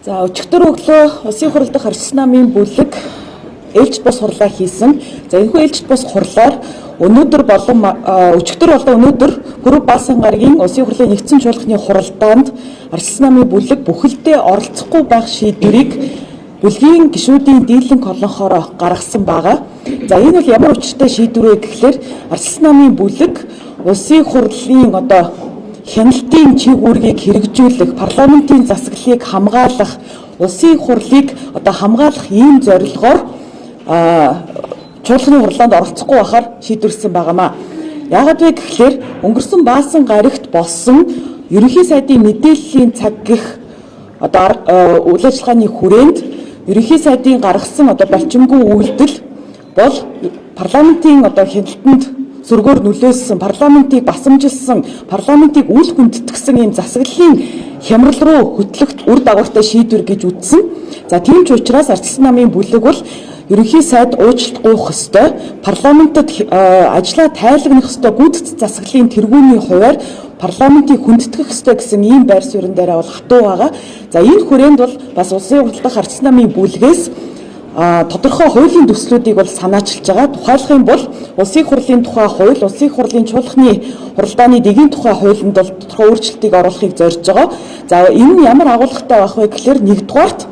За, өчигдөр өглөө Улсын хурал дахь Арчилсан намын бүлэг ээлжит бус хурлаа хийсэн. За, энэхүү ээлжит бус хурлаар өнөөдөр болон өчигдөр болон өнөөдөр Пүрэв Баасан гарагийн Улсын хурлын нэгдсэн чуулганы хуралдаанд Арчилсан намын бүлэг бүхэлдээ оролцохгүй байх шийдвэрийг бүлгийн гишүүдийн дийлэнх олонхоороо гаргасан байгаа. За, энэ бол ямар учиртай шийдвэр вэ гэхлээр Арчилсан намын бүлэг Улсын хурлын одоо хяналтын чиг үүргийг хэрэгжүүлэх, парламентын засаглалыг хамгаалах, улсын хурлыг одоо хамгаалах ийм зорилгоор чуулганы хурлаанд оролцохгүй байхаар шийдвэрлэсэн байгаа маа. Яагаад вэ гэхлээр өнгөрсөн Баасан гарагт болсон ерөнхий сайдын мэдээллийн цаг гэх одоо үйл ажиллагааны хүрээнд ерөнхий сайдын гаргасан одоо болчимгүй үйлдэл бол парламентын одоо хяналтанд сөргөөр нөлөөлсөн, парламентыг басамжилсан, парламентыг үл хүндэтгсэн ийм засаглалын хямрал руу хөтлөх үр дагавартай шийдвэр гэж үзсэн. За, тийм ч учраас Арчилсан намын бүлэг бол ерөнхий сайд уучлалт гуйх ёстой, парламентод ажлаа тайлагнах ёстой гүйцэтгэх засаглалын тэргүүний хувиар парламентыг хүндэтгэх ёстой гэсэн ийм байр суурин дээрээ бол хатуу байгаа. За, энэ хүрээнд бол бас Улсын хурал дахь Арчилсан намын бүлгээс тодорхой хуулийн төслүүдийг бол санаачилж байгаа. Тухайлах юм бол Улсын хурлын тухай хууль, Улсын хурлын чуулганы хуралдааны дэгийн тухай хуулинд бол тодорхой өөрчлөлтийг оруулахыг зорж байгаа. За, энэ нь ямар агуулгатай байх вэ гэхлээр нэгдүгээрт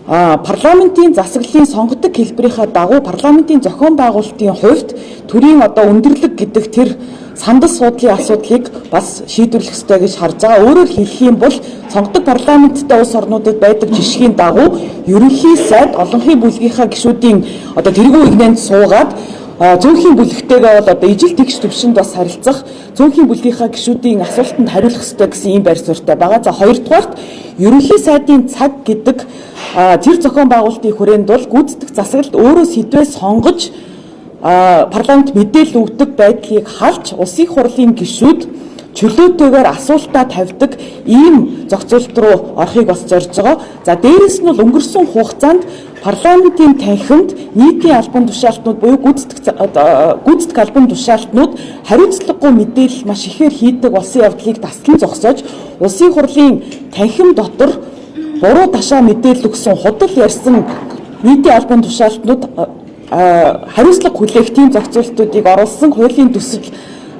парламентын засаглалын сонгодог хэлбэрийнхаа дагуу парламентын зохион байгуулалтын хувьд төрийн одоо өндөрлөг гэдэг тэр сандал суудлын асуудлыг бас шийдвэрлэх ёстой гэж харж байгаа. Өөрөөр хэлэх юм бол сонгодог парламенттай улс орнуудад байдаг жишгийн дагуу ерөнхий сайд олонхын бүлгийнхаа гишүүдийн одоо тэргүүн эгнээнд суугаад цөөнхийн бүлэгтэйгээ бол одоо ижил тэгш төвшөнд бас харилцах, цөөнхийн бүлгийнхаа гишүүдийн асуултанд хариулах ёстой гэсэн ийм байр суурьтай байгаа. За, хоёрдугаарт ерөнхий сайдын цаг гэдэг тэр зохион байгуулалтын хүрээнд бол гүйцэтгэх засаглалд өөрөө сэдвээ сонгож парламент мэдээлэл өгдөг байдлыг халж, Улсын хурлын гишүүд чөлөөтэйгээр асуултаа тавьдаг ийм зохицуулалт руу орохыг бас зорж байгаа. За, дээрэс нь бол өнгөрсөн хугацаанд парламентын танхимд нийтийн албан тушаалтнууд буюу гүйцэтгэх албан тушаалтнууд хариуцлагагүй мэдээлэл маш ихээр хийдэг болсон явдлыг таслан зогсоож, Улсын хурлын танхим дотор буруу ташаа мэдээлэл өгсөн, худал ярьсан нийтийн албан тушаалтнууд хариуцлага хүлээх тийм зохицуултуудыг оруулсан хуулийн төсөл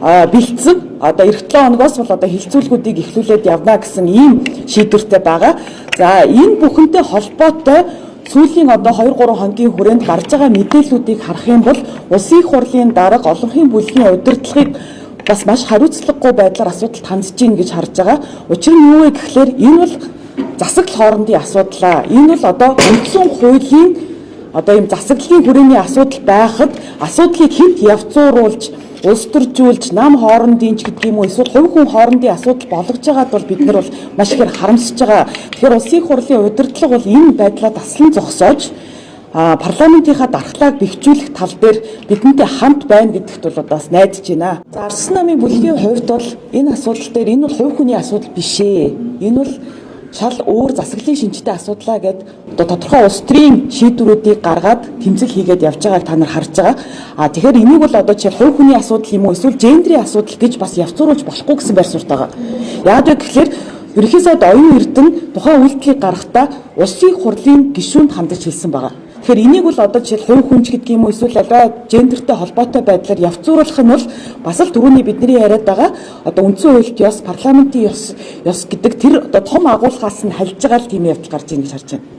бэлдсэн. Одоо ирэх 7 хоногоос бол одоо хэлэлцүүлгүүдийг эхлүүлээд явна гэсэн ийм шийдвэртэй байгаа. За, энэ бүхэнтэй холбоотой сүүлийн одоо 2 3 хоногийн хүрээнд гарч байгаа мэдээллүүдийг харах юм бол Улсын их хурлын дарга олонхын бүлгийн удирдлагыг бас маш хариуцлагагүй байдлаар асуудалд хандж гин гэж харж байгаа. Учир нь юу вэ гэхлээр энэ бол засаглал хоорондын асуудлаа. Энэ бол одоо үндсэн хуулийн одоо ийм засаглалын хүрээний асуудал байхад асуудлыг хэт явцууруулж, улс төржүүлж, нам хоорондын ч гэдэг юм уу, эсвэл хувь хүн хоорондын асуудал болгож байгаад бол бид нар бол маш ихээр харамсаж байгаа. Тэгэхээр Улсын их хурлын удирдлага бол энэ байдлаа таслан зогсоож парламентынхаа дархлааг бэхжүүлэх тал дээр бидэнтэй хамт байна гэдэгт бол одоо бас найдаж байна. За, Арчилсан намын бүлгийн хувьд бол энэ асуудал дээр энэ бол хувь хүний асуудал биш ээ. Энэ бол шал өөр засаглалын шинжтэй асуудлаа гэд одоо тодорхой улс төрийн шийдвэрүүдийг гаргаад тэмцэл хийгээд явж байгааг та нар харж байгаа. А тэгэхээр энийг бол одоо жишээл хувь хүний асуудал юм уу, эсвэл гендерийн асуудал гэж бас явцууруулж болохгүй гэсэн байр суурьтай байгаа. Яагаад вэ гэхлээр ерөнхий сайд Оюун Эрдэнэ тухайн үйлдэлийг гаргахдаа Улсын хурлын гишүүнд хандаж хэлсэн байгаа. Тэгэхээр энийг бол одоо жишээл хувь хүн ч гэдэг юм уу, эсвэл аливаа гендертэй холбоотой байдлаар явцууруулах нь бол бас л түрүүний бидний яриад байгаа одоо үндсэн хуульт ёс, парламентын ёс гэдэг тэр одоо том агуулгаас нь хальж байгаа л тийм явдал гарч ийн гэж харж байна.